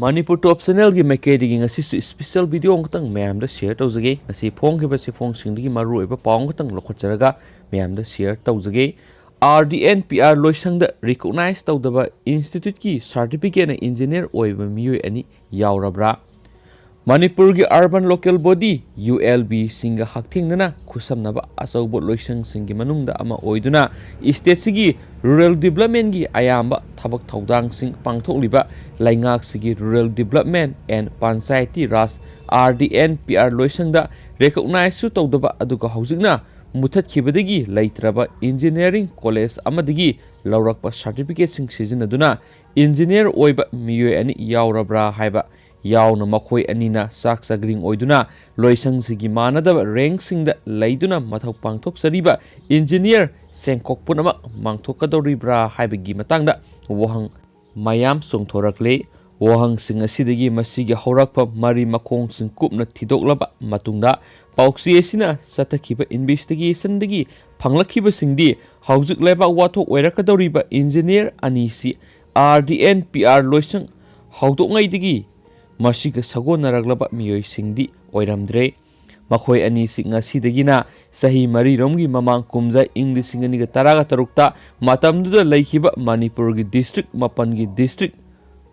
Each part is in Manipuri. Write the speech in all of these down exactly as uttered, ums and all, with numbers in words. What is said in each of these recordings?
ꯃꯅꯤꯄꯨꯔ ꯇꯣꯞ ꯆꯦꯅꯦꯜꯒꯤ ꯃꯥꯏꯀꯩꯗꯒꯤ ꯉꯁꯤꯁꯨ special video ꯑꯃꯈꯛꯇꯪ ꯃꯌꯥꯝꯗ share ꯇꯧꯖꯒꯦ꯫ ꯉꯁꯤ ꯐꯣꯡꯈꯤꯕ ꯆꯦꯐꯣꯡꯁꯤꯡꯗꯒꯤ ꯃꯔꯨꯑꯣꯏꯕ ꯄꯥꯎ ꯑꯃꯈꯛꯇꯪ ꯂꯧꯈꯠꯆꯔꯒ ꯃꯌꯥꯝꯗ share ꯇꯧꯖꯒꯦ꯫ R D N P R ꯂꯣꯏꯁꯪꯗ recognize ꯇꯧꯗꯕ instituteꯀꯤ certificateꯅ engineer ꯑꯣꯏꯕ ꯃꯤꯑꯣꯏ ꯑꯅꯤ ꯌꯥꯎꯔꯕ꯭ꯔꯥ? ꯃꯅꯤꯄꯨꯔꯒꯤ urban local body, U L B ꯁꯤꯡꯒ ꯍꯛꯊꯦꯡꯅꯅ ꯈꯨꯠꯁꯝꯅꯕ ꯑꯆꯧꯕ ꯂꯣꯏꯁꯪꯁꯤꯡꯒꯤ ꯃꯅꯨꯡꯗ ꯑꯃ ꯑꯣꯏꯗꯨꯅ stateꯁꯤꯒꯤ rural developmentꯀꯤ ꯑꯌꯥꯝꯕ ꯊꯕꯛ ꯊꯧꯗꯥꯡꯁꯤꯡ ꯄꯥꯡꯊꯣꯛꯂꯤꯕ ꯂꯩꯉꯥꯛꯁꯤꯒꯤ Rural Development and Panchayati Raj, R D N P R ꯂꯣꯏꯁꯪꯗ recognizeꯁꯨ ꯇꯧꯗꯕ, ꯑꯗꯨꯒ ꯍꯧꯖꯤꯛꯅ ꯃꯨꯊꯠꯈꯤꯕꯗꯒꯤ ꯂꯩꯇ꯭ꯔꯕ engineering college ꯑꯃꯗꯒꯤ ꯂꯧꯔꯛꯄ certificateꯁꯤꯡ ꯁꯤꯖꯤꯟꯅꯗꯨꯅ engineer ꯑꯣꯏꯕ ꯃꯤꯑꯣꯏ ꯑꯅꯤ ꯌꯥꯎꯔꯕ꯭ꯔꯥ ꯍꯥꯏꯕ ꯌꯥꯎꯅ, ꯃꯈꯣꯏ ꯑꯅꯤꯅ ꯆꯥꯛ ꯆꯥꯒ꯭ꯔꯤꯡ ꯑꯣꯏꯗꯨꯅ ꯂꯣꯏꯁꯪꯁꯤꯒꯤ ꯃꯥꯟꯅꯗꯕ rankꯁꯤꯡꯗ ꯂꯩꯗꯨꯅ ꯃꯊꯧ ꯄꯥꯡꯊꯣꯛꯆꯔꯤꯕ engineer ꯁꯦꯟꯈꯣꯛ ꯄꯨꯝꯅꯃꯛ ꯃꯥꯡꯊꯣꯛꯀꯗꯧꯔꯤꯕ꯭ꯔꯥ ꯍꯥꯏꯕꯒꯤ ꯃꯇꯥꯡꯗ ꯋꯥꯍꯪ ꯃꯌꯥꯝ ꯆꯣꯡꯊꯣꯔꯛꯂꯦ꯫ ꯋꯥꯍꯪꯁꯤꯡ ꯑꯁꯤꯗꯒꯤ ꯃꯁꯤꯒꯤ ꯍꯧꯔꯛꯐꯝ, ꯃꯔꯤ ꯃꯈꯣꯡꯁꯤꯡ ꯀꯨꯞꯅ ꯊꯤꯗꯣꯛꯂꯕ ꯃꯇꯨꯡꯗ, ꯄꯥꯎꯆꯦ ꯑꯁꯤꯅ ꯆꯠꯊꯈꯤꯕ investigationꯗꯒꯤ ꯐꯪꯂꯛꯈꯤꯕꯁꯤꯡꯗꯤ ꯍꯧꯖꯤꯛ ꯂꯩꯕꯥꯛ ꯋꯥꯊꯣꯛ ꯑꯣꯏꯔꯛꯀꯗꯧꯔꯤꯕ engineer ꯑꯅꯤꯁꯤ R D N P R ꯂꯣꯏꯁꯪ ꯍꯧꯗꯣꯛꯉꯩꯗꯒꯤ ꯃꯁꯤꯒ ꯁꯥꯒꯣꯟꯅꯔꯛꯂꯕ ꯃꯤꯑꯣꯏꯁꯤꯡꯗꯤ ꯑꯣꯏꯔꯝꯗ꯭ꯔꯦ꯫ ꯃꯈꯣꯏ ꯑꯅꯤꯁꯤ ꯉꯁꯤꯗꯒꯤꯅ ꯆꯍꯤ ꯃꯔꯤꯔꯣꯝꯒꯤ ꯃꯃꯥꯡ ꯀꯨꯝꯖꯥ ꯏꯪ ꯂꯤꯁꯤꯡ ꯑꯅꯤꯒ ꯇꯔꯥꯒ ꯇꯔꯨꯛꯇ ꯃꯇꯝꯗꯨꯗ ꯂꯩꯈꯤꯕ ꯃꯅꯤꯄꯨꯔꯒꯤ district ꯃꯥꯄꯟꯒꯤ district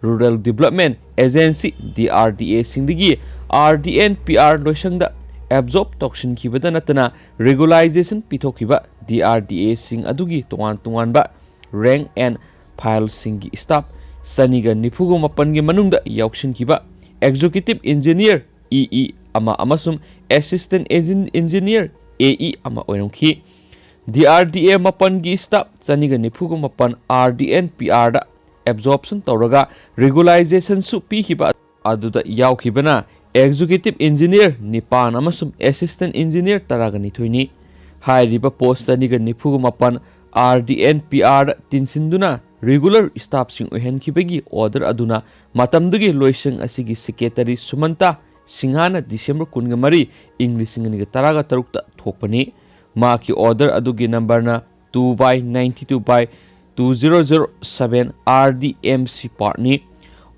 rural development agency, D R D Aꯁꯤꯡꯗꯒꯤ R D N P R ꯂꯣꯏꯁꯪꯗ absorb ꯇꯧꯁꯤꯟꯈꯤꯕꯗ ꯅꯠꯇꯅ regularization ꯄꯤꯊꯣꯛꯈꯤꯕ D R D Aꯁꯤꯡ ꯑꯗꯨꯒꯤ ꯇꯣꯉꯥꯟ ꯇꯣꯉꯥꯟꯕ rank and fileꯁꯤꯡꯒꯤ staff ꯆꯅꯤꯒ ꯅꯤꯐꯨꯒ ꯃꯥꯄꯟꯒꯤ ꯃꯅꯨꯡꯗ ꯌꯥꯎꯁꯤꯟꯈꯤꯕ executive engineer, E E, ꯑꯃ ꯑꯃꯁꯨꯡ assistant engin-, engineer, A E, ꯑꯃ ꯑꯣꯏꯔꯝꯈꯤ꯫ D R D A ꯃꯥꯄꯟꯒꯤ staff ꯆꯅꯤꯒ ꯅꯤꯐꯨꯒ ꯃꯥꯄꯟ R D N P Rꯗ absorption ꯇꯧꯔꯒ regularizationꯁꯨ ꯄꯤꯈꯤꯕ ꯑꯗꯨꯗ ꯌꯥꯎꯈꯤꯕꯅ executive engineer ꯅꯤꯄꯥꯟ ꯑꯃꯁꯨꯡ assistant engineer ꯇꯔꯥꯒ ꯅꯤꯊꯣꯏꯅꯤ꯫ ꯍꯥꯏꯔꯤꯕ post ꯆꯅꯤꯒ ꯅꯤꯐꯨꯒ ꯃꯥꯄꯟ R D N P Rꯗ ꯇꯤꯟꯁꯤꯟꯗꯨꯅ regular staffꯁꯤꯡ ꯑꯣꯏꯍꯟꯈꯤꯕꯒꯤ order ꯑꯗꯨꯅ ꯃꯇꯝꯗꯨꯒꯤ ꯂꯣꯏꯁꯪ ꯑꯁꯤꯒꯤ secretary ꯁꯨꯃꯟꯇꯥ ꯁꯤꯡꯍꯥꯅ December ꯀꯨꯟꯒ ꯃꯔꯤ, ꯏꯪ ꯂꯤꯁꯤꯡ ꯑꯅꯤꯒ ꯇꯔꯥꯒ ꯇꯔꯨꯛꯇ ꯊꯣꯛꯄꯅꯤ꯫ ꯃꯍꯥꯛꯀꯤ order ꯑꯗꯨꯒꯤ numberꯅ two by ninety-two by two zero zero seven R D M C Partꯅꯤ꯫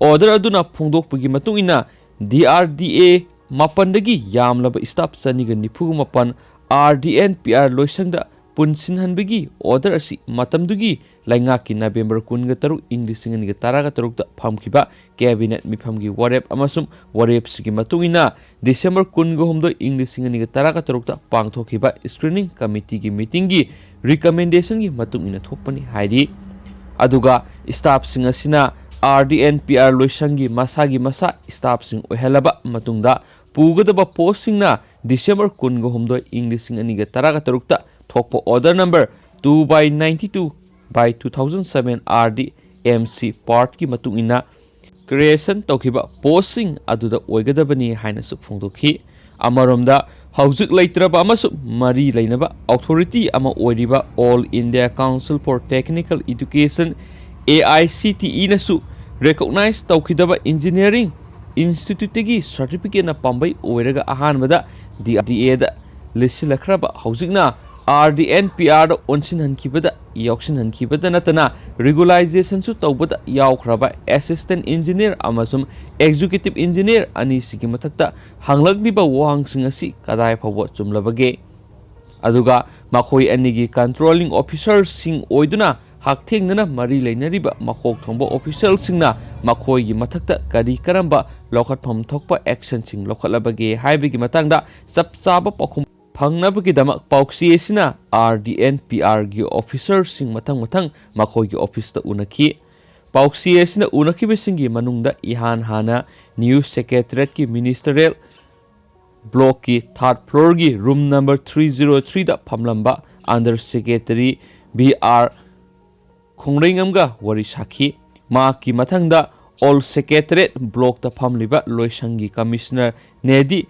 ꯑꯣꯔꯗꯔ ꯑꯗꯨꯅ ꯐꯣꯡꯗꯣꯛꯄꯒꯤ ꯃꯇꯨꯡ ꯏꯟꯅ, ꯗꯤ ꯑꯥꯔ ꯗꯤ ꯑꯦ ꯃꯥꯄꯟꯗꯒꯤ ꯌꯥꯝꯂꯕ ꯁ꯭ꯇꯥꯐ ꯆꯅꯤꯒ ꯅꯤꯐꯨ ꯃꯥꯄꯟ R D N P R ꯂꯣꯏꯁꯪꯗ ꯄꯨꯟꯁꯤꯟꯍꯟꯕꯒꯤ ꯑꯣꯔꯗꯔ ꯑꯁꯤ ꯃꯇꯝꯗꯨꯒꯤ ꯂꯩꯉꯥꯛꯀꯤ ꯅꯕꯦꯝꯕꯔ ꯀꯨꯟꯒ ꯇꯔꯨꯛ, ꯏꯪ ꯂꯤꯁꯤꯡ ꯑꯅꯤꯒ ꯇꯔꯥꯒ ꯇꯔꯨꯛꯇ ꯐꯝꯈꯤꯕ ꯀꯦꯕꯤꯅꯦꯠ ꯃꯤꯐꯝꯒꯤ ꯋꯥꯔꯦꯞ ꯑꯃꯁꯨꯡ ꯋꯥꯔꯦꯞꯁꯤꯒꯤ ꯃꯇꯨꯡ ꯏꯟꯅ ꯗꯤꯁꯦꯝꯕꯔ ꯀꯨꯟꯒ ꯍꯨꯝꯗꯣꯏ, ꯏꯪ ꯂꯤꯁꯤꯡ ꯑꯅꯤꯒ ꯇꯔꯥꯒ ꯇꯔꯨꯛꯇ ꯄꯥꯡꯊꯣꯛꯈꯤꯕ ꯁ꯭ꯀ꯭ꯔꯤꯅꯤꯡ ꯀꯃꯤꯇꯤꯒꯤ ꯃꯤꯇꯤꯡꯒꯤ ꯔꯤꯀꯃꯦꯟꯗꯦꯁꯟꯒꯤ ꯃꯇꯨꯡ ꯏꯟꯅ ꯊꯣꯛꯄꯅꯤ ꯍꯥꯏꯔꯤ꯫ ꯑꯗꯨꯒ ꯁ꯭ꯇꯥꯐꯁꯤꯡ ꯑꯁꯤꯅ R D N P R ꯂꯣꯏꯁꯪꯒꯤ ꯃꯁꯥꯒꯤ ꯃꯁꯥ ꯁ꯭ꯇꯥꯐꯁꯤꯡ ꯑꯣꯏꯍꯜꯂꯕ ꯃꯇꯨꯡꯗ ꯄꯨꯒꯗꯕ ꯄꯣꯁꯁꯤꯡꯅ ꯗꯤꯁꯦꯝꯕꯔ ꯀꯨꯟꯒ ꯍꯨꯝꯗꯣꯏ, ꯏꯪ ꯂꯤꯁꯤꯡ ꯑꯅꯤꯒ ꯇꯔꯥꯒ ꯇꯔꯨꯛꯇ ꯊꯣꯛꯄ order number two by ninety two by two thousand seven R D M C Part ꯀꯤ ꯃꯇꯨꯡ ꯏꯟꯅ ꯀ꯭ꯔꯤꯌꯦꯁꯟ ꯇꯧꯈꯤꯕ ꯄꯣꯁꯁꯤꯡ ꯑꯗꯨꯗ ꯑꯣꯏꯒꯗꯕꯅꯤ ꯍꯥꯏꯅꯁꯨ ꯐꯣꯡꯗꯣꯛꯈꯤ꯫ ꯑꯃꯔꯣꯝꯗ, ꯍꯧꯖꯤꯛ ꯂꯩꯇ꯭ꯔꯕ ꯑꯃꯁꯨꯡ ꯃꯔꯤ ꯂꯩꯅꯕ ꯑꯣꯊꯣꯔꯤꯇꯤ ꯑꯃ ꯑꯣꯏꯔꯤꯕ All India Council for Technical Education, A I C T E ꯅꯁꯨ ꯔꯦꯀꯣꯛꯅꯥꯏꯖ ꯇꯧꯈꯤꯗꯕ ꯏꯟꯖꯤꯅꯤꯌꯥꯔꯤꯡ ꯏꯟꯁꯇꯤꯇ꯭ꯌꯨꯠꯇꯒꯤ ꯁꯥꯔꯇꯤꯐꯤꯀꯦꯠꯅ ꯄꯥꯝꯕꯩ ꯑꯣꯏꯔꯒ ꯑꯍꯥꯟꯕꯗ ꯗꯤ ꯑꯥꯔ ꯗꯤ ꯑꯦꯗ ꯂꯤꯠꯁꯤꯜꯂꯛꯈ꯭ꯔꯕ, ꯍꯧꯖꯤꯛꯅ ꯑꯥꯔ ꯗꯤ ꯑꯦꯟ ꯄꯤ ꯑꯥꯔꯗ ꯑꯣꯟꯁꯤꯟꯍꯟꯈꯤꯕꯗ, ꯌꯥꯎꯁꯤꯟꯍꯟꯈꯤꯕꯗ ꯅꯠꯇꯅ ꯔꯤꯒꯨꯂꯥꯏꯖꯦꯁꯟꯁꯨ ꯇꯧꯕꯗ ꯌꯥꯎꯈ꯭ꯔꯕ ꯑꯦꯁꯤꯁꯇꯦꯟ ꯏꯟꯖꯤꯅꯤꯌꯥꯔ ꯑꯃꯁꯨꯡ ꯑꯦꯛꯖꯤꯀ꯭ꯌꯨꯇꯤꯚ ꯏꯟꯖꯤꯅꯤꯌꯥꯔ ꯑꯅꯤꯁꯤꯒꯤ ꯃꯊꯛꯇ ꯍꯪꯂꯛꯂꯤꯕ ꯋꯥꯍꯪꯁꯤꯡ ꯑꯁꯤ ꯀꯗꯥꯏ ꯐꯥꯎꯕ ꯆꯨꯝꯂꯕꯒꯦ? ꯑꯗꯨꯒ ꯃꯈꯣꯏ ꯑꯅꯤꯒꯤ ꯀꯟꯇ꯭ꯔꯣꯂꯤꯡ ꯑꯣꯐꯤꯁꯔꯁꯤꯡ ꯑꯣꯏꯗꯨꯅ ꯍꯛꯊꯦꯡꯅꯅ ꯃꯔꯤ ꯂꯩꯅꯔꯤꯕ ꯃꯀꯣꯛ ꯊꯣꯡꯕ ꯑꯣꯐꯤꯁꯔꯁꯤꯡꯅ ꯃꯈꯣꯏꯒꯤ ꯃꯊꯛꯇ ꯀꯔꯤ ꯀꯔꯝꯕ ꯂꯧꯈꯠꯐꯝ ꯊꯣꯛꯄ ꯑꯦꯛꯁꯟꯁꯤꯡ ꯂꯧꯈꯠꯂꯕꯒꯦ ꯍꯥꯏꯕꯒꯤ ꯃꯇꯥꯡꯗ ꯆꯞ ꯆꯥꯕ ꯄꯥꯎꯈꯨꯝ ꯐꯪꯅꯕꯒꯤꯗꯃꯛ ꯄꯥꯎꯆꯦ ꯑꯁꯤꯅ ꯑꯥꯔ ꯗꯤ ꯑꯦꯟ ꯄꯤ ꯑꯥꯔꯒꯤ ꯑꯣꯐꯤꯁꯔꯁꯤꯡ ꯃꯊꯪ ꯃꯊꯪ ꯃꯈꯣꯏꯒꯤ ꯑꯣꯐꯤꯁꯇ ꯎꯅꯈꯤ꯫ ꯄꯥꯎꯆꯦ ꯑꯁꯤꯅ ꯎꯅꯈꯤꯕꯁꯤꯡꯒꯤ ꯃꯅꯨꯡꯗ ꯏꯍꯥꯟ ꯍꯥꯟꯅ ꯅ꯭ꯌꯨ ꯁꯦꯀ꯭ꯔꯦꯇꯔꯤꯌꯦꯠꯀꯤ ꯃꯤꯅꯤꯁꯇꯔꯤꯌꯦꯜ ꯕ꯭ꯂꯣꯛꯀꯤ ꯊꯥꯔꯗ ꯐ꯭ꯂꯣꯔꯒꯤ ꯔꯨꯝ ꯅꯝꯕꯔ ꯊ꯭ꯔꯤ ꯖꯤꯔꯣ ꯊ꯭ꯔꯤꯗ ꯐꯝꯂꯝꯕ ꯑꯟꯗꯔ ꯁꯦꯀ꯭ꯔꯦꯇꯔꯤ ꯕꯤ ꯑꯥꯔ ꯈꯣꯡꯔꯩꯉꯝꯒ ꯋꯥꯔꯤ ꯁꯥꯈꯤ꯫ ꯃꯍꯥꯛꯀꯤ ꯃꯊꯪꯗ ꯑꯣꯜ ꯁꯦꯀ꯭ꯔꯦꯇꯔꯤꯌꯦꯠ ꯕ꯭ꯂꯣꯛꯇ ꯐꯝꯂꯤꯕ ꯂꯣꯏꯁꯪꯒꯤ ꯀꯃꯤꯁꯅꯔ ꯅꯦꯗꯤ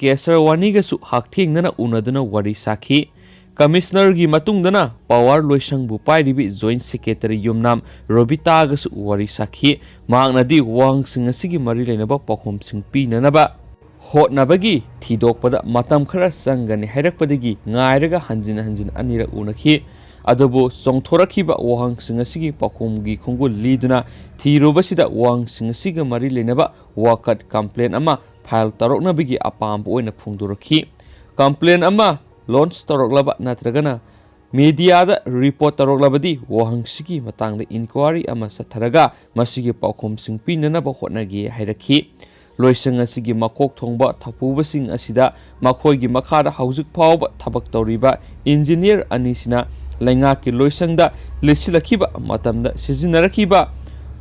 ꯀꯦꯁꯔꯋꯥꯅꯤꯒꯁꯨ ꯍꯛꯊꯦꯡꯅꯅ ꯎꯅꯗꯨꯅ ꯋꯥꯔꯤ ꯁꯥꯈꯤ꯫ ꯀꯃꯤꯁꯅꯔꯒꯤ ꯃꯇꯨꯡꯗꯅ ꯄꯥꯋꯔ ꯂꯣꯏꯁꯪꯕꯨ ꯄꯥꯏꯔꯤꯕꯤ ꯖꯣꯏꯟꯠ ꯁꯦꯀ꯭ꯔꯦꯇꯔꯤ ꯌꯨꯝꯅꯥꯝ ꯔꯣꯕꯤꯇꯥꯒꯁꯨ ꯋꯥꯔꯤ ꯁꯥꯈꯤ꯫ ꯃꯍꯥꯛꯅꯗꯤ ꯋꯥꯍꯪꯁꯤꯡ ꯑꯁꯤꯒꯤ ꯃꯔꯤ ꯂꯩꯅꯕ ꯄꯥꯎꯈꯨꯝꯁꯤꯡ ꯄꯤꯅꯅꯕ ꯍꯣꯠꯅꯕꯒꯤ ꯊꯤꯗꯣꯛꯄꯗ ꯃꯇꯝ ꯈꯔ ꯆꯪꯒꯅꯤ ꯍꯥꯏꯔꯛꯄꯗꯒꯤ ꯉꯥꯏꯔꯒ ꯍꯟꯖꯤꯟ ꯍꯟꯖꯤꯟ ꯑꯅꯤꯔꯛ ꯎꯅꯈꯤ꯫ ꯑꯗꯨꯕꯨ ꯆꯣꯡꯊꯣꯔꯛꯈꯤꯕ ꯋꯥꯍꯪꯁꯤꯡ ꯑꯁꯤꯒꯤ ꯄꯥꯎꯈꯨꯝꯒꯤ ꯈꯣꯡꯒꯨꯜ ꯂꯤꯗꯨꯅ ꯊꯤꯔꯨꯕꯁꯤꯗ ꯋꯥꯍꯪꯁꯤꯡ ꯑꯁꯤꯒ ꯃꯔꯤ ꯂꯩꯅꯕ ꯋꯥꯀꯠ complaint ꯑꯃ file ꯇꯧꯔꯛꯅꯕꯒꯤ ꯑꯄꯥꯝꯕ ꯑꯣꯏꯅ ꯐꯣꯡꯗꯣꯔꯛꯈꯤ꯫ Complaint ꯑꯃ launch ꯇꯧꯔꯛꯂꯕ ꯅꯠꯇ꯭ꯔꯒꯅ mediaꯗ report ꯇꯧꯔꯛꯂꯕꯗꯤ ꯋꯥꯍꯪꯁꯤꯒꯤ ꯃꯇꯥꯡꯗ inquiry ꯑꯃ ꯆꯠꯊꯔꯒ ꯃꯁꯤꯒꯤ ꯄꯥꯎꯈꯨꯝꯁꯤꯡ ꯄꯤꯅꯅꯕ ꯍꯣꯠꯅꯒꯦ ꯍꯥꯏꯔꯛꯈꯤ꯫ ꯂꯣꯏꯁꯪ ꯑꯁꯤꯒꯤ ꯃꯀꯣꯛ ꯊꯣꯡꯕ ꯊꯧꯄꯨꯕꯁꯤꯡ ꯑꯁꯤꯗ ꯃꯈꯣꯏꯒꯤ ꯃꯈꯥꯗ ꯍꯧꯖꯤꯛ ꯐꯥꯎꯕ ꯊꯕꯛ ꯇꯧꯔꯤꯕ engineer ꯑꯅꯤꯁꯤꯅ ꯂꯩꯉꯥꯛꯀꯤ ꯂꯣꯏꯁꯪꯗ ꯂꯤꯠꯁꯤꯜꯂꯛꯈꯤꯕ ꯃꯇꯝꯗ ꯁꯤꯖꯤꯟꯅꯔꯛꯈꯤꯕ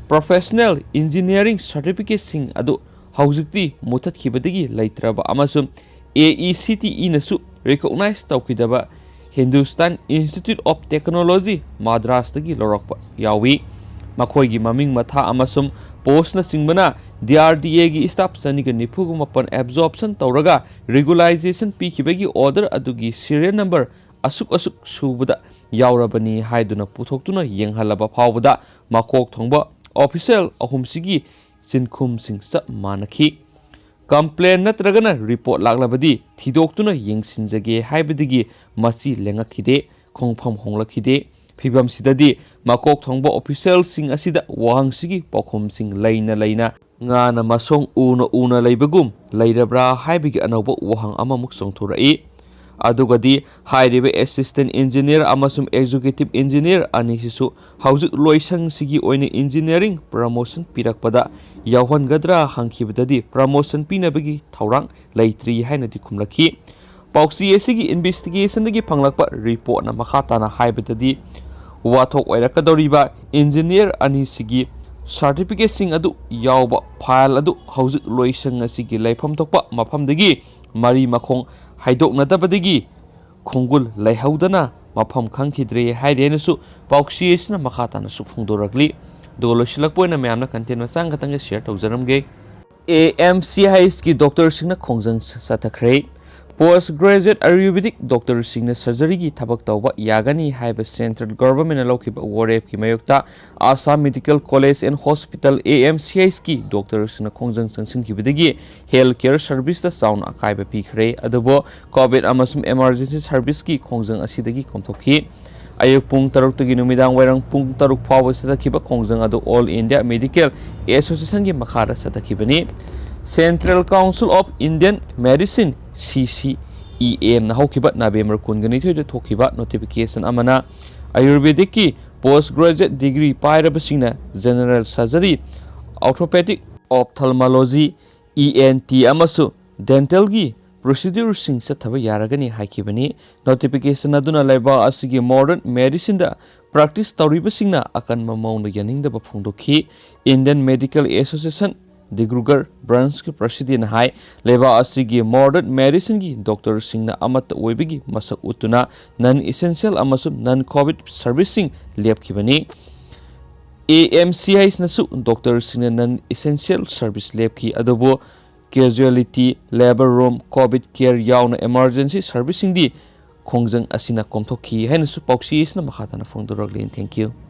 professional engineering certificateꯁꯤꯡ ꯑꯗꯨ ꯍꯧꯖꯤꯛꯇꯤ ꯃꯨꯠꯊꯠꯈꯤꯕꯗꯒꯤ ꯂꯩꯇ꯭ꯔꯕ ꯑꯃꯁꯨꯡ AECTEꯅꯁꯨ recognize ꯇꯧꯈꯤꯗꯕ Hindustan Institute of Technology Madrasꯇꯒꯤ ꯂꯧꯔꯛꯄ ꯌꯥꯎꯏ꯫ ꯃꯈꯣꯏꯒꯤ ꯃꯃꯤꯡ ꯃꯊꯥ ꯑꯃꯁꯨꯡ postꯅꯆꯤꯡꯕꯅ DRDAꯒꯤ staff ꯆꯅꯤꯒ ꯅꯤꯐꯨꯒ ꯃꯥꯄꯟ absorption ꯇꯧꯔꯒ regularization ꯄꯤꯈꯤꯕꯒꯤ order ꯑꯗꯨꯒꯤ serial number ꯑꯁꯨꯛ ꯑꯁꯨꯛ ꯁꯨꯕꯗ ꯌꯥꯎꯔꯕꯅꯤ ꯍꯥꯏꯗꯨꯅ ꯄꯨꯊꯣꯛꯇꯨꯅ ꯌꯦꯡꯍꯜꯂꯕ ꯐꯥꯎꯕꯗ ꯃꯀꯣꯛ ꯊꯣꯡꯕ official ꯑꯍꯨꯝꯁꯤꯒꯤ ꯆꯤꯟꯈꯨꯝꯁꯤꯡ ꯆꯞ ꯃꯥꯟꯅꯈꯤ꯫ Complaint ꯅꯠꯇ꯭ꯔꯒꯅ report ꯂꯥꯛꯂꯕꯗꯤ ꯊꯤꯗꯣꯛꯇꯨꯅ ꯌꯦꯡꯁꯤꯟꯖꯒꯦ ꯍꯥꯏꯕꯗꯒꯤ ꯃꯁꯤ ꯂꯦꯡꯉꯛꯈꯤꯗꯦ, ꯈꯣꯡꯐꯝ ꯍꯣꯡꯂꯛꯈꯤꯗꯦ꯫ ꯐꯤꯕꯝꯁꯤꯗꯗꯤ ꯃꯀꯣꯛ ꯊꯣꯡꯕ officialꯁꯤꯡ ꯑꯁꯤꯗ ꯋꯥꯍꯪꯁꯤꯒꯤ ꯄꯥꯎꯈꯨꯝꯁꯤꯡ ꯂꯩꯅ ꯂꯩꯅ ꯉꯥꯅ ꯃꯁꯣꯡ ꯎꯅ ꯎꯅ ꯂꯩꯕꯒꯨꯝ ꯂꯩꯔꯕ꯭ꯔꯥ ꯍꯥꯏꯕꯒꯤ ꯑꯅꯧꯕ ꯋꯥꯍꯪ ꯑꯃꯃꯨꯛ ꯆꯣꯡꯊꯣꯔꯛꯏ꯫ ꯑꯗꯨꯒꯗꯤ ꯍꯥꯏꯔꯤꯕ assistant engineer ꯑꯃꯁꯨꯡ executive engineer ꯑꯅꯤꯁꯤꯁꯨ ꯍꯧꯖꯤꯛ ꯂꯣꯏꯁꯪꯁꯤꯒꯤ ꯑꯣꯏꯅ engineering promotion ꯄꯤꯔꯛꯄꯗ ꯌꯥꯎꯍꯟꯒꯗ꯭ꯔꯥ ꯍꯪꯈꯤꯕꯗꯗꯤ promotion ꯄꯤꯅꯕꯒꯤ ꯊꯧꯔꯥꯡ ꯂꯩꯇ꯭ꯔꯤ ꯍꯥꯏꯅꯗꯤ ꯈꯨꯝꯂꯛꯈꯤ꯫ ꯄꯥꯎꯆꯦ ꯑꯁꯤꯒꯤ investigationꯗꯒꯤ ꯐꯪꯂꯛꯄ reportꯅ ꯃꯈꯥ ꯇꯥꯅ ꯍꯥꯏꯕꯗꯗꯤ, ꯋꯥꯊꯣꯛ ꯑꯣꯏꯔꯛꯀꯗꯧꯔꯤꯕ engineer ꯑꯅꯤꯁꯤꯒꯤ certificateꯁꯤꯡ ꯑꯗꯨ ꯌꯥꯎꯕ file ꯑꯗꯨ ꯍꯧꯖꯤꯛ ꯂꯣꯏꯁꯪ ꯑꯁꯤꯒꯤ ꯂꯩꯐꯝ ꯊꯣꯛꯄ ꯃꯐꯝꯗꯒꯤ ꯃꯔꯤ ꯃꯈꯣꯡ ꯍꯥꯏꯗꯣꯛꯅꯗꯕꯗꯒꯤ ꯈꯣꯡꯒꯨꯜ ꯂꯩꯍꯧꯗꯅ ꯃꯐꯝ ꯈꯪꯈꯤꯗ꯭ꯔꯦ ꯍꯥꯏꯔꯤ ꯍꯥꯏꯅꯁꯨ ꯄꯥꯎꯆꯦ ꯑꯁꯤꯅ ꯃꯈꯥ ꯇꯥꯅꯁꯨ ꯐꯣꯡꯗꯣꯔꯛꯂꯤ꯫ ꯑꯗꯨꯒ ꯂꯣꯏꯁꯤꯜꯂꯛꯄ ꯑꯣꯏꯅ ꯃꯌꯥꯝꯅ content ꯃꯆꯥ ꯈꯛꯇꯪꯒ share ꯇꯧꯖꯔꯝꯒꯦ꯫ AMCHꯀꯤ doctorꯁꯤꯡꯅ ꯈꯣꯡꯖꯪ ꯆꯠꯊꯈ꯭ꯔꯦ꯫ Post graduate Ayurvedic doctorꯁꯤꯡꯅ surgeryꯒꯤ ꯊꯕꯛ ꯇꯧꯕ ꯌꯥꯒꯅꯤ ꯍꯥꯏꯕ central governmentꯅ ꯂꯧꯈꯤꯕ ꯋꯥꯔꯦꯞꯀꯤ ꯃꯥꯌꯣꯛꯇ Assam Medical College and Hospital, AMCHꯀꯤ doctorꯁꯤꯡꯅ ꯈꯣꯡꯖꯪ ꯆꯪꯁꯤꯟꯈꯤꯕꯗꯒꯤ health care serviceꯇ ꯆꯥꯎꯅ ꯑꯀꯥꯏꯕ ꯄꯤꯈ꯭ꯔꯦ꯫ ꯑꯗꯨꯕꯨ COVID ꯑꯃꯁꯨꯡ emergency serviceꯀꯤ ꯈꯣꯡꯖꯪ ꯑꯁꯤꯗꯒꯤ ꯀꯣꯝꯊꯣꯛꯈꯤ꯫ ꯑꯌꯨꯛ ꯄꯨꯡ ꯇꯔꯨꯛꯇꯒꯤ ꯅꯨꯃꯤꯗꯥꯡ ꯋꯥꯏꯔꯝ ꯄꯨꯡ ꯇꯔꯨꯛ ꯐꯥꯎꯕ ꯆꯠꯊꯈꯤꯕ ꯈꯣꯡꯖꯪ ꯑꯗꯨ All India Medical Associationꯒꯤ ꯃꯈꯥꯗ ꯆꯠꯊꯈꯤꯕꯅꯤ꯫ Central Council of Indian Medicine, C C E M ꯅ ꯍꯧꯈꯤꯕ ꯅꯕꯦꯝꯕꯔ ꯀꯨꯟꯒ ꯅꯤꯊꯣꯏꯗ ꯊꯣꯛꯈꯤꯕ notification ꯑꯃꯅ ꯑꯌꯨꯔꯕꯦꯗꯤꯛꯀꯤ post graduate degree ꯄꯥꯏꯔꯕꯁꯤꯡꯅ general surgery, orthopedic, ophthalmology, E N T ꯑꯃꯁꯨꯡ dentalꯒꯤ procedureꯁꯤꯡ ꯆꯠꯊꯕ ꯌꯥꯔꯒꯅꯤ ꯍꯥꯏꯈꯤꯕꯅꯤ꯫ Notification ꯑꯗꯨꯅ ꯂꯩꯕꯥꯛ ꯑꯁꯤꯒꯤ modern medicineꯗ practice ꯇꯧꯔꯤꯕꯁꯤꯡꯅ ꯑꯀꯟꯕ ꯃꯑꯣꯡꯗ ꯌꯥꯅꯤꯡꯗꯕ ꯐꯣꯡꯗꯣꯛꯈꯤ꯫ Indian Medical Association Dibrugarh branchꯀꯤ presidentꯅ ꯍꯥꯏ, ꯂꯩꯕꯥꯛ ꯑꯁꯤꯒꯤ modern medicineꯒꯤ doctorꯁꯤꯡꯅ ꯑꯃꯠꯇ ꯑꯣꯏꯕꯒꯤ ꯃꯁꯛ ꯎꯠꯇꯨꯅ non essential ꯑꯃꯁꯨꯡ non COVID serviceꯁꯤꯡ ꯂꯦꯞꯈꯤꯕꯅꯤ꯫ A M C H ꯅꯁꯨ doctorꯁꯤꯡꯅ non essential service ꯂꯦꯞꯈꯤ, ꯑꯗꯨꯕꯨ casualty, labor room, COVID care ꯌꯥꯎꯅ emergency serviceꯁꯤꯡꯗꯤ ꯈꯣꯡꯖꯪ ꯑꯁꯤꯅ ꯀꯣꯝꯊꯣꯛꯈꯤ ꯍꯥꯏꯅꯁꯨ ꯄꯥꯎꯆꯦ ꯑꯁꯤꯅ ꯃꯈꯥ ꯇꯥꯅ ꯐꯣꯡꯗꯣꯔꯛꯂꯤ꯫ Thank you꯫